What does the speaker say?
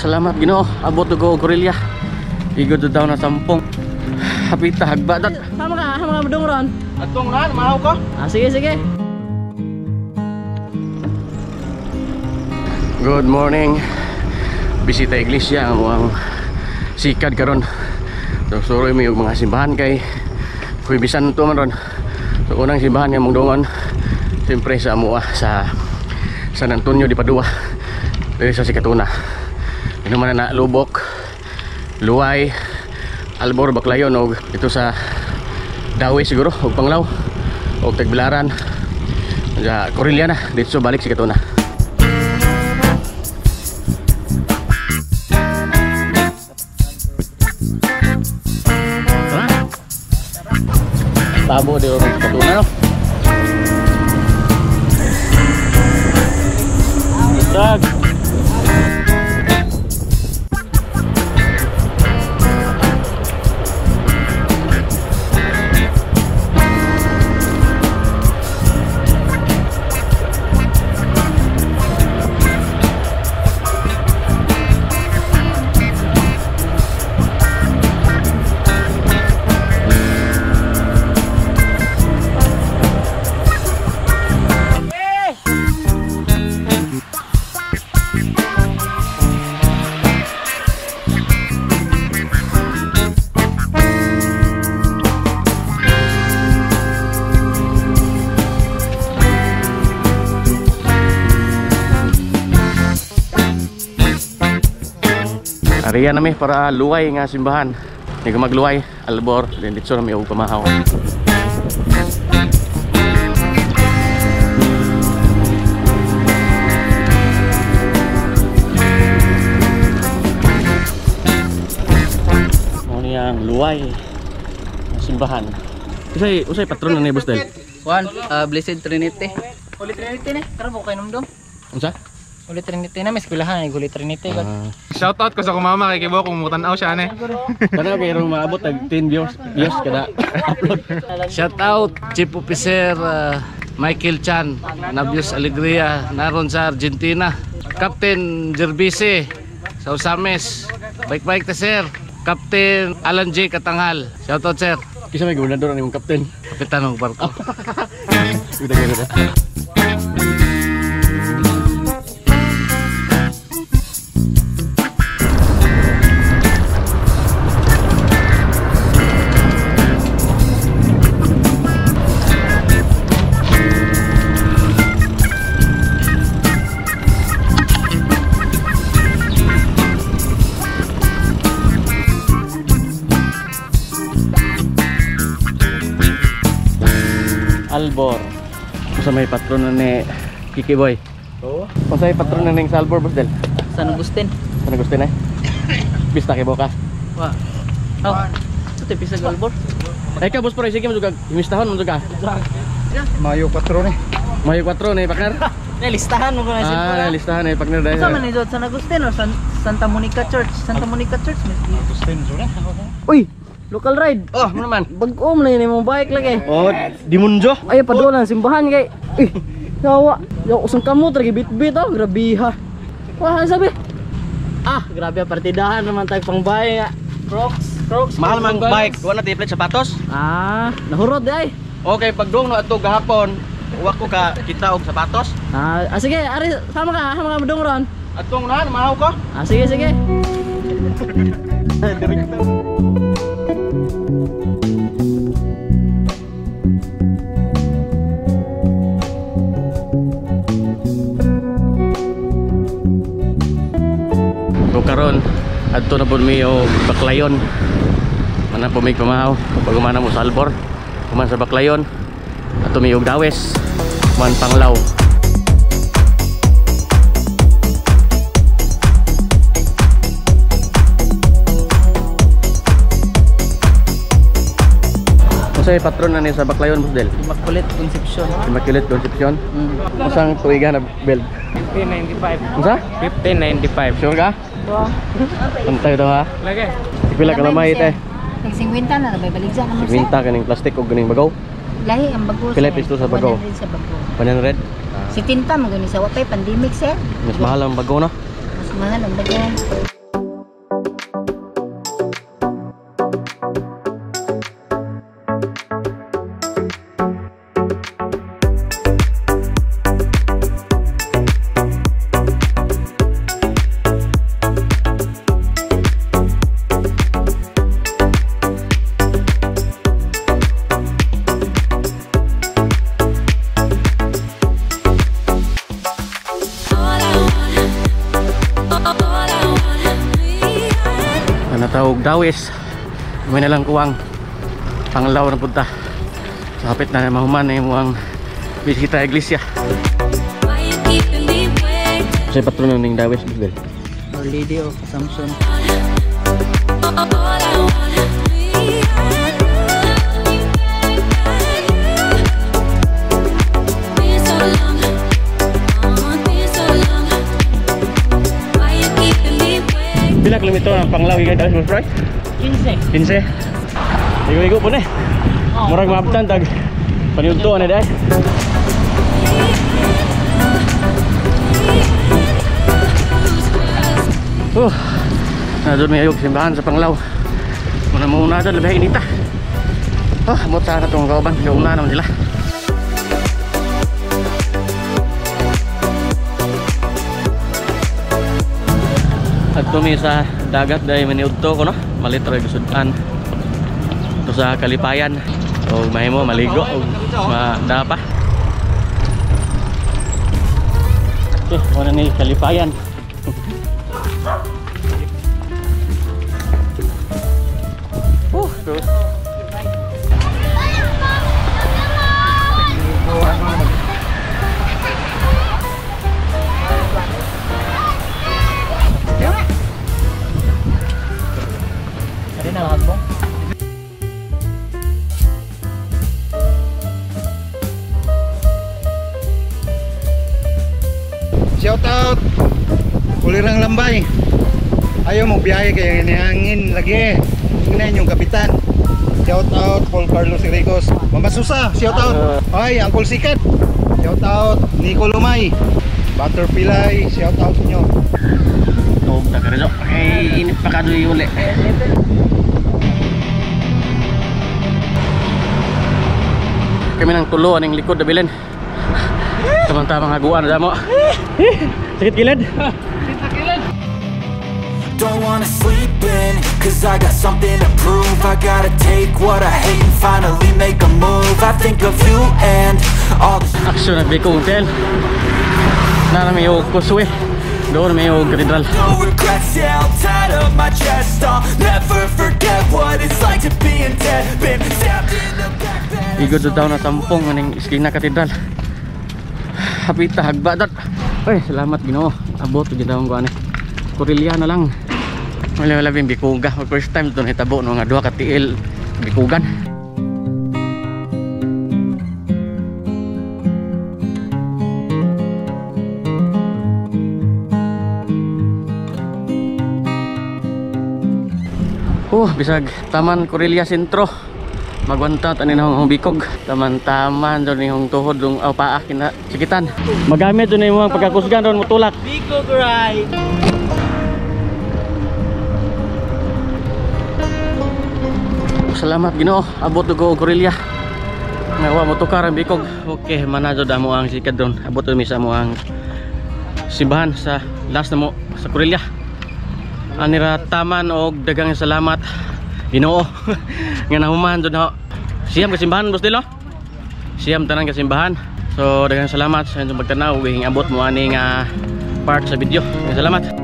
Salamat Ginoo, abot ko Korelia. Igod daw na sampung. Hapita hagba dat. Sama ka madung ron. Atong ran, mahaw ko. Ah, sige sige. Good morning. Bisita iglesia ang muang sikad karon. So suroy mi og mga simbahan kay Huwebes Santo man ron. So unang simbahan nga mong dungon siyempre sa amoa sa San Antonio de Padua. Diri sa Sikatuna. Inuman na Lubok, Luway, Albor, Baclayon og dito sa Dawi siguro og Panglao og Tagbilaran. Sa Korelia na dito balik Sikatuna. Tabo di orang Sikatuna no. Dag. Ariya nami para luway nga simbahan. Hindi ko magluway, Albor, then dito nami og pamahaw. Mo niyang luway nga simbahan. Usay patron na ni Boss Del? Juan, Blessed Trinity. Holy Trinity ni, tara mo kay numdum. Unsa? Holy Trinity na, may eskwelahan ay Holy Trinity. Shout out ko sa kumama kay Kibo kung mutanaw siya ane. Tanaw kay rong maabot tag 10 views kada upload. Shout out Chief Officer Michael Chan, Nabios Alegria, naron sa Argentina. Captain Jervise sa Osames. Bike-bike ta sir. Captain Alan J. Katanghal. Shout out sir. Kisa may gobernador ani mong captain. Kapitan ng barko. Kita gano'n. Albor. Unsa may patron na ni Kiki Boy? Oo. Unsa may patron na ning sa Albor, Boss Del? San Agustin. San Agustin eh? Bista kay Boka. Wa. Oh. Ito pisa Albor. Ay ka boss pre, sige mo jud imistahon mo jud ka. Mayo 4 ni. Mayo 4 ni partner. Na listahan mo ko na Ah, listahan ni partner dahil. Sa man ni San Agustin o Santa Monica Church? Santa Monica Church. Agustin sure. Uy, local ride. Oh, mo naman. Bag-o man na imong bike lagi. Oh, Dimunjo. Ay padulan simbahan kay. Eh, yawa. Yaw usang kamot lagi bitbit oh, grabe ha. Wah, sabi. Ah, grabe partidahan naman tag pangbay nga. Crocs, Crocs. Mahal man bike, wa na tiplet sapatos. Ah, nahurot di ay. Okay, pagdung no ato gahapon, wa ko ka kita og sapatos. Ah, sige, ari sama ka madung ron. Atong ran, mahaw ko. Ah, sige sige. So karon adto na pud mi og Baclayon. Mana po mi pamahaw pag humana mo sa Albor, human sa Baclayon. Adto mi og Dawes, human Panglao. Unsay patron na ni sa Baclayon, Boss Del? Immaculate Conception. Immaculate Conception. Usang tuiga na build? 1595. Unsa? 1595. Sure ka? Antay to ha. Lagi. Pila kalamay te. Nag-50 na, nabay baligya na mo sir. 50 kaning plastic og ganing bagaw. Lahi ang bago. Pila sir. pisto sa bago? 100 sa bago. 100. Si Tinta, magani sa wapay, pandemic sir. Mas mahal ang bago no. Mas Mahal ang bagong. Natawag dawis. May nalang kuwang Panglao na punta. So, hapit na mahuman na yung bisita iglesia. Sa patrono ning dawis, Bisbel. Our Lady of Assumption. Pila kilometro ang Panglao gikan Dawis, Boss Roy? 15. 15. Igo-igo po na eh. Murag maabtan tag paniudto na dai. Na doon may ayog simbahan sa Panglao. Muna muna doon labi inita. Oh, mot sa katong kauban, una naman sila. Adto mi sa dagat dahil maniudto ko no. Malit ra gusud-an. Ito sa Kalipayan. O mahimo maligo o madapa. Okay, muna ni Kalipayan. So. Shout out Kulirang Lambay. Ayaw mo biyahe kay nihangin lagi. Tingnan yung kapitan. Shout out Paul Carlos Ricos. Mama Susa, shout out. Ay, Uncle Sikat. Shout out Nico Lumay. Butterfly, shout out nyo. Tuog na kareso. Ay, init pa kadoy uli. Kami nang tulo aning likod na bilin. Tamang-tamang haguan na mo. Sakit kilid. Don't wanna sleep in, cause I got something to prove. I gotta take what I hate and finally make a move. I think of you and all the action at Bicong Hotel. Na may kuswe. Doon may katedral. No regrets, yeah, I'll tie up my chest. I'll never forget what it's like to be in debt. Been stabbed in the back bed. Igod daw na tampong aning iskina katedral. Hapita hagba dot. Oy, salamat Ginoo. Abot gyud daw ang kuan. Korelia na lang. Wala wala bing bikuga. First time doon hitabo no nga duha ka tiil bikugan. Bisag Taman Korelia Sentro. Magwanta tanin hong bikog. Taman-taman doon yung tuhod dong paa kina sikitan. Magamit doon yung mga pagkakusgan doon mutulak. Bikog ride. Salamat Ginoo, abot ko Korelia. Nga wa motukar ang bikog. Okay, manado damo ang sikad doon. Abot mi sa mo ang simbahan sa last na mo sa Korelia. Anira taman og daghang salamat Ginoo. Nga nahuman doon ho. Siyam kasimbahan boss dilo. Siyam tanan kasimbahan. So daghang salamat sa inyong pagtanaw ug abot mo ani nga part sa video. Daghang salamat.